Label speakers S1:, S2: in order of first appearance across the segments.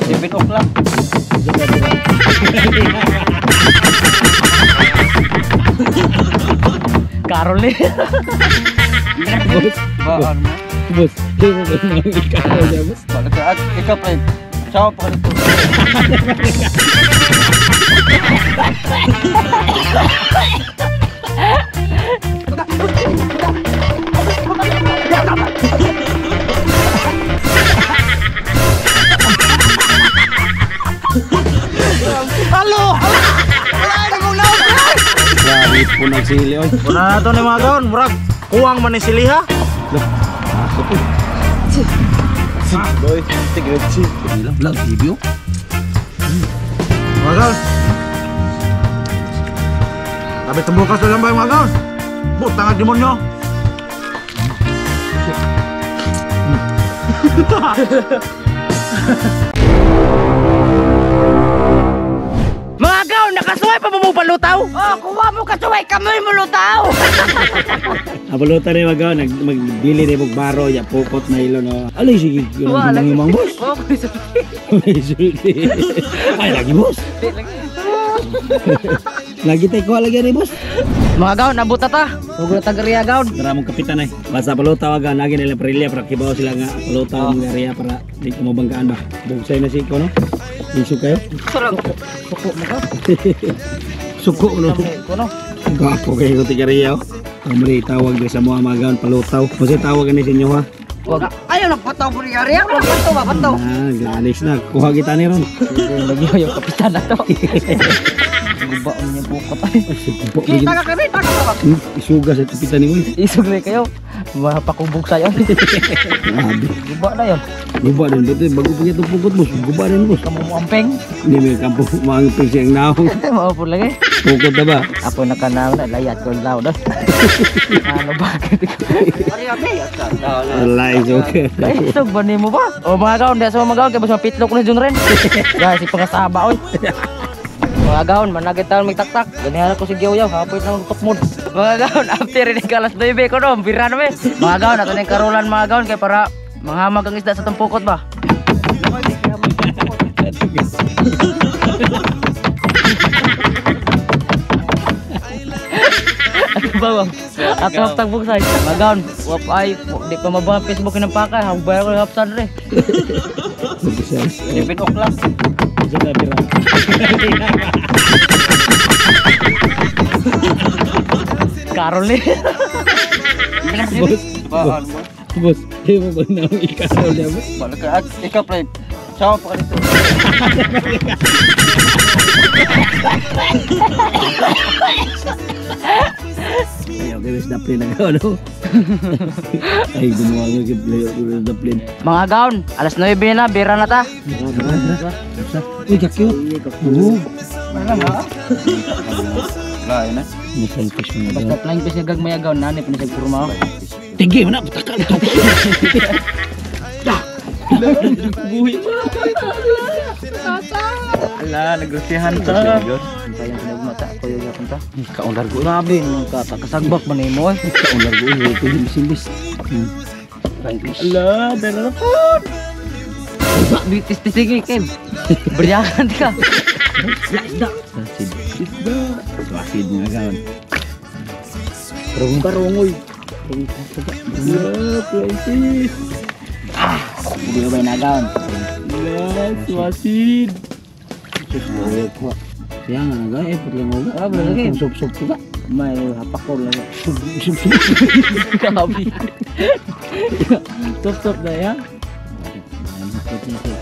S1: 7 o'clock.
S2: Karol ni.
S3: Boss. Boss. Boss.
S1: Ikaw pre. Ciao pa dito.
S2: Halo. Wala na mong laot.
S3: Grabe po nagsili oy.
S2: Una na to ni mga gaon, murag kuwang man ni siliha.
S1: Boy, tigret si.
S3: Vlog video.
S2: Mga gaon. Sabi tumbukas na lang ba mga gaon? Butang ang demonyo. Mga gaon, nakasuway pa mo palutaw?
S4: Oh, kuha mo kasuway, kamoy mo lutaw.
S3: Abalutan ni mga gaon, magdili ni mong baro, ya pukot na ilo no. Alay sige, yun ang boss.
S4: Oh,
S3: Ay lagi boss. Lagi tayo kuha lagi ni boss.
S4: Mga gaon, nabuta ta. Huwag na tagariya gaon.
S3: Tara mong kapitan ay. Basta palutaw aga, lagi nila prilya para kibaw sila nga palutaw mga area para di ko mabanggaan ba. Bugsay na si ko no. Isog kayo?
S4: Sarap. Suko mo ka.
S3: Suko no. Gwapo kayo ko tigariya. Amri tawag di sa mga mga gaon palutaw. Kasi tawag ani sa inyo ha.
S4: Wag. Ayaw nagpataw po niya. Ariya, nagpataw ba? Pataw.
S3: Ah, glanis na. Kuha kita ni ron.
S4: Lagi yung kapitan na to. Guba niya bukot ay.
S3: Kita
S4: ka kami, taka ka.
S3: Isuga sa kapitan ni Uy.
S4: Isog na kayo. Mapakubog sa'yo.
S3: Grabe.
S4: Guba na yun.
S3: Guba din. Ba't bago pa itong pukot boss. Guba din boss.
S4: Kamu mo ampeng.
S3: Hindi may kampo. Maangpeng siyang naong.
S4: Mao po lagi.
S3: Pukot na ba?
S4: Ako nakanaw na. Layat ko ang daw. Ano bakit?
S3: Alay, okay.
S4: Ay, isog ba ni mo ba? O mga gaon, di sa mga gaon. Kaya ba mapitlok na dyan rin? Guys, si pangasaba oy. Mga gaon, managit taon magtaktak. Ganihan ako si Giyaw-Yaw, hapoy na magtukmod. Mga gaon, after rin kalas 9 ko no, bira na me. Mga gaon, ato na yung karulan mga gaon, kaya para manghamag ang isda sa tampukot ba? Ato ba? Ato haptag buksay. Mga gaon, wap ay, di pa mabang Facebook ng pakay, hangbayar ko yung hapsan rin.
S1: 7 o'clock.
S4: Karol ni.
S3: Boss. Boss, di mo ba na ikarol niya boss?
S1: Ikaw pre. Ciao pa dito.
S3: Ay, okay, wis daplin na gaon, no? Ay, gumawa nga yung player, wis daplin.
S4: Mga gaon, alas 9 na, bira na ta.
S3: Uy, ka-cute. Oo.
S1: Lain na.
S3: May fish mga gaon.
S4: Basta flying fish nga gagmaya gaon, nani pa na siya kurma.
S3: Tinggi mo na, pataka.
S1: Ala, nagrusihan ta.
S4: Sayang pinagmata, koyo gyapon ta.
S3: Kaon largo.
S4: Grabe, kakasagbak man nimo eh.
S3: Kaon largo. Bilis-bilis.
S4: Ala, dala na po. Bitis-tisigi, Kev. Beryakan ka.
S3: Isda. Isda. Isda. Swasid mga gaon.
S4: Karungoy.
S3: Yeah, flying fish.
S4: Ah, hindi ko ba yung nagaon?
S3: Yeah, swasid. Siya nga nga, eh, putlang uga.
S4: Ah, boleh lagi.
S3: Sup-sup juga.
S4: May hapakor lagi.
S3: Sup-sup.
S4: Kabi. Sup-sup na ya.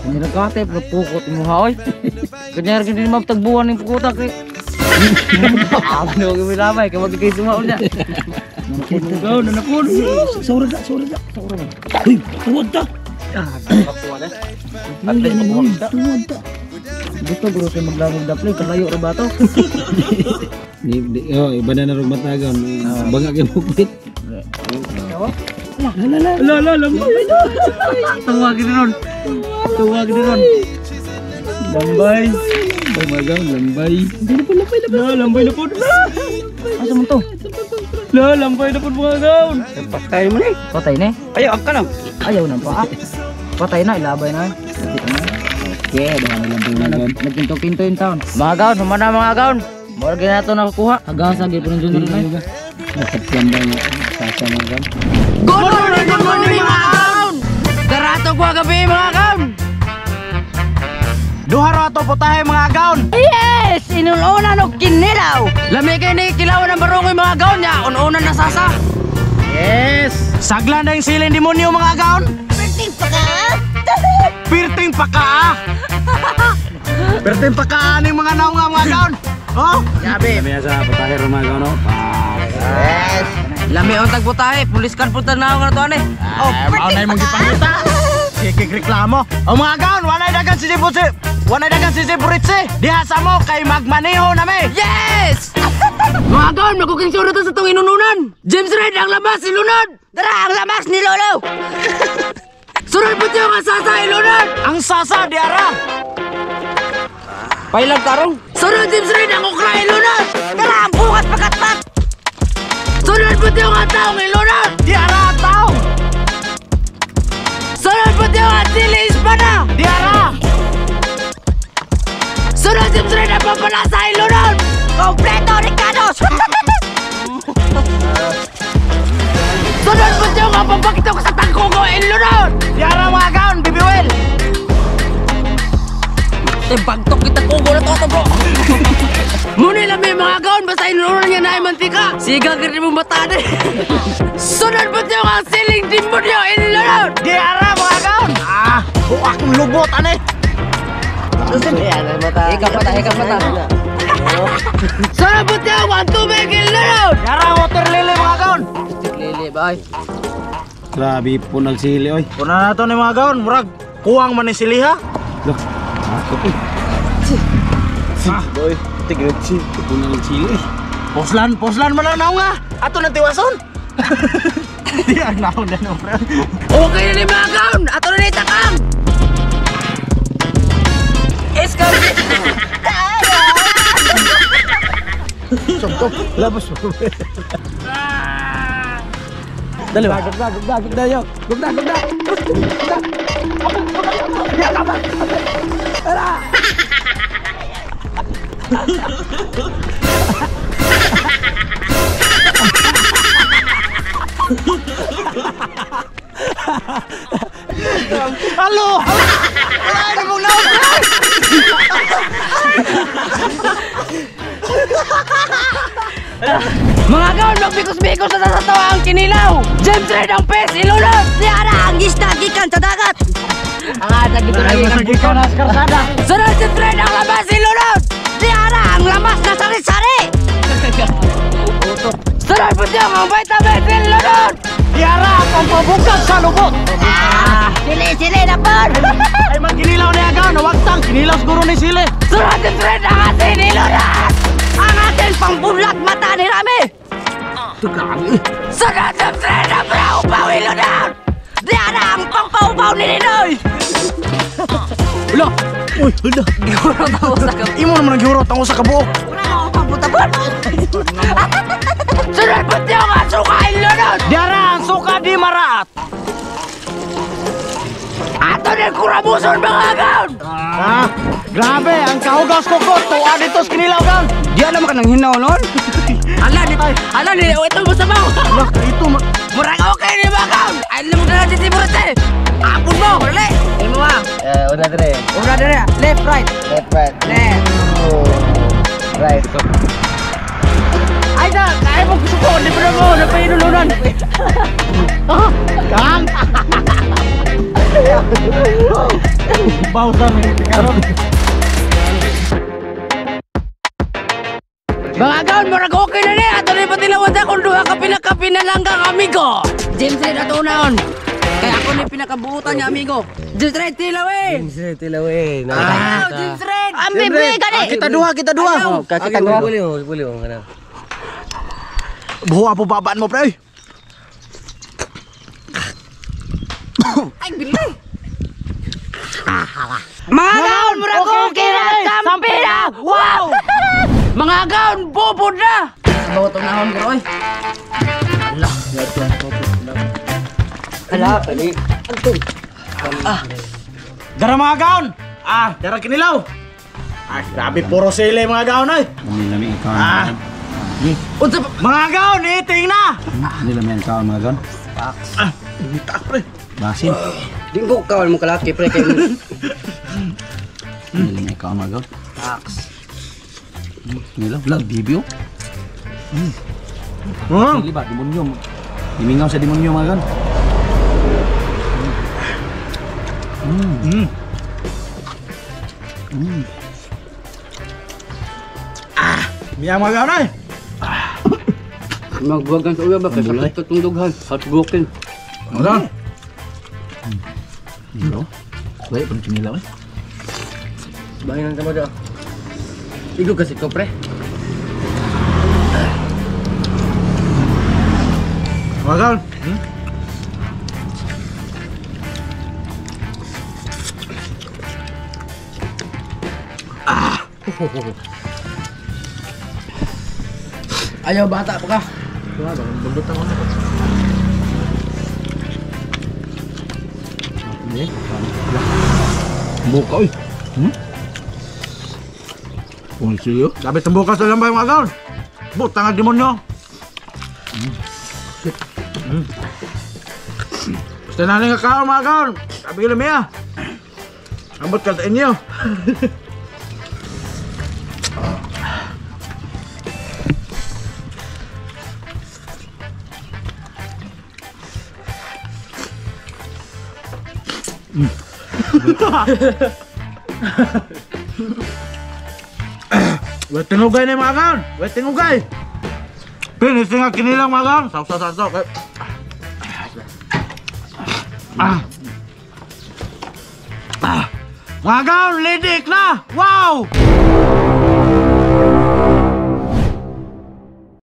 S4: Kanya kate, pukot mo ha, oy. Kanya rin din maptagbuhan ng pukutak eh. Ano ko lamay, kay wag kay sumaon niya.
S3: Nanapon, nanapon. Saura ka, saura ka. Saura ka. Uy, tuwad ta. Tuwad ta.
S4: Gusto guro kay maglamog daplay, kalayo ra ba to?
S3: Oh, iba na narong matagon. Banga kay bukit. La la la. La la lambay.
S4: Tuwag din ron. Tuwag din ron.
S3: Lambay. Lambay magaw, lambay. Hindi na po lambay na po. La lambay na po.
S4: Asa man to?
S3: La lambay na po mga gaon.
S1: Patay mo ni.
S4: Patay na.
S1: Ayaw, ang kanang.
S4: Ayaw na pa. Patay na, ilabay na.
S3: Okay,
S4: Nagkinto-kinto yung taon. Mga gaon, humana mga gaon. Mura gina to nakukuha. Hagasa gyud po ng Junior na. Good morning mga gaon. Darato ko gabi mga gaon.
S2: Duha ra ato putahe mga gaon.
S4: Yes! Inununan og kinilaw. Lami kay ni kilawan ang barongoy mga gaon nya. Ununan na sasa.
S2: Yes. Sagla na yung silin demonyo mga gaon.
S5: Perting pa ka!
S2: Pirting pakaa. Pirting pakaa ning mga naunga mga gaon. Oh,
S3: Gabi. Sabi sa putahe mga gaon no.
S1: Yes.
S4: Lami ang tagputahe, pulis kan punta na ako na to ane.
S2: oh, mao na imong gipangita. Sige reklamo. O mga gaon, walay dagan si Sibutsi. Walay dagan si Siburitsi. Diha sa mo kay magmaneho nami.
S4: Yes! Mga gaon, magkuking sure to sa tong inununan. James Red ang lamas ilunod.
S5: Dara ang lamas ni Lolo!
S4: Sunod po ang sasa ilunod.
S2: Ang sasa diara.
S4: Pailag tarong. Sunod James Red ang okra ilunod.
S5: Dara ang bukas pagkatpat!
S4: Sunod po ang taong ilunod.
S2: Diara tao.
S4: Sunod po ang sili espada.
S2: Diara.
S4: Sunod James Red ang pampalasa ilunod.
S5: Kompleto Ricardos!
S4: Sunod po ang pampagtok sa tangkogo ilunod.
S2: Diara mga gaon, Bibi Will.
S4: Bagtok kita kugo na to bro. Muna lang may mga gaon basta inununan niya na ay mantika. Siga ka rin mo mata na. Sunod po ang siling demonyo ilunod.
S2: Diara mga gaon. Ah, buak ng lubot ane.
S4: Ikaw pata, ikaw pata. Sunod po ang tubig ilunod.
S2: Diara water lily mga gaon.
S4: Lili, bye.
S3: Grabe po nagsili oy.
S2: Una na to ni mga gaon, murag kuwang man ni siliha.
S3: Look. Ako eh.
S1: Boy, tigretsi.
S3: Po nagsili eh.
S2: Poslan, poslan man ang naunga. Ato na tiwason. Di ang naong na no, pre.
S4: Okay na ni mga gaon. Ato na ni takang. Iskam.
S3: Labas mo. Dali ba? Gugda, gugda, gugda yo. Gugda, gugda. Gugda.
S2: Halo. Wala na mong naong, pre.
S4: Mga gaon, magbikos-bikos na sa tawa ang kinilaw. James Red ang pes, ilunod.
S5: Diara ang isda gikan sa dagat!
S4: Ang atag ito lagi ng
S2: Gikan na sa karsada.
S4: Sunod James Red ang lamas, ilunod.
S5: Diara ang lamas na sari-sari!
S4: Sunod po ang vitamins, ilunod.
S2: Diara ang pampabukag sa lubot.
S5: Ah! Sili-sili na po!
S2: Ay man kinilaw ni agaw, nawagtang kinilaw siguro ni sili.
S4: Sunod James Red ang asin, ilunod.
S5: Ang atin pangbulat mata ni Rami!
S4: Sunod James Red ang paupaw, ilunod.
S5: Diara ang pangpaupaw ni Ninoy!
S4: Ulo,
S2: Uy, hala.
S4: gihurot ako sa kamay.
S2: Imo naman ang gihurot ang usa ka buok.
S5: Wala ako pabutabon!
S4: Sunod po ang suka, ilunod.
S2: Diara ang suka di maraat.
S4: Ato ni kurabuson mga gaon.
S2: Ah, grabe ang kahugas ko ko tuwa dito sa kinilaw gaon.
S1: Di alam ka nang hinaw nun.
S4: Ala ni, ala ni, oh, ito mo sabaw.
S2: Hala, ito ma
S4: Murag okay ni mga gaon. Ay, alam mo na natin si Burete. Apon mo, dali. Ay mo ah.
S1: Eh, una dire.
S4: Una dali, left, right,
S1: Left, right.
S4: left.
S1: Right.
S4: Ay na, kaya mo gusto ko, di pa mo, napahinulunan.
S2: Kang. Bawsan ni karon.
S4: Mga gaon, murag okay na ni. Ato ni patilawan sa kung duha ka pinakapinalanggang amigo. James Red ato naon. Kaya ako ni pinakabuutan niya amigo. James Red tilaw eh.
S1: James Red, tilaw eh.
S4: Ah, James Red.
S5: Ang bibig ka ni!
S2: Kita duha, kita duha.
S1: Kakita mo. Buli mo, buli mo kana.
S2: Buha po babaan mo pre.
S4: Ay, bilay. Mga gaon, murag okay na. Sampi na. Wow! Mga gaon, bubod na. Sabaw itong nahon, bro. Oy. Ala.
S1: Ala, ali.
S2: Dara mga gaon. Ah, dara kinilaw. Ah, grabe puro sili mga gaon ay.
S3: Hindi lami ang kaon.
S2: Ah.
S4: Unsa pa?
S2: Mga gaon, eating na.
S3: Hindi lami ang kaon mga gaon.
S2: Ah, taas pre.
S3: Basin.
S1: Di ko kawal mo kalaki pre kay
S3: Hindi lami ang kaon mga gaon.
S1: Tax.
S3: Nilaw, lag bibio.
S2: Hmm.
S3: Dili ba demonyo. Gimingaw sa demonyo mga gaon.
S2: Miya mga gaon ay.
S1: Magbuwagan sa uya ba kay
S3: Ang bulay.
S1: sakit itong dughan. Heartbroken.
S2: Mga gaon.
S3: Dilo. Wala pa kinilaw eh.
S1: Bahin ang tamo do. Igo kasi ko pre.
S2: Mga gaon. Hmm?
S4: Ayaw bata pa ka.
S3: Hindi. Buka oy. Hmm? Punsiyo.
S2: Grabe tumbukas na lang ba mga gaon? Butang ang demonyo. Basta na nga kaon mga gaon. Sabi ko lang miya. Ambot ka sa inyo. Wet tinugay na yung mga gaon. Wet tinugay. Pinis nga kinilang mga gaon. Saw, saw, saw, saw. Ah. Ah. Mga gaon, lidik na! Wow!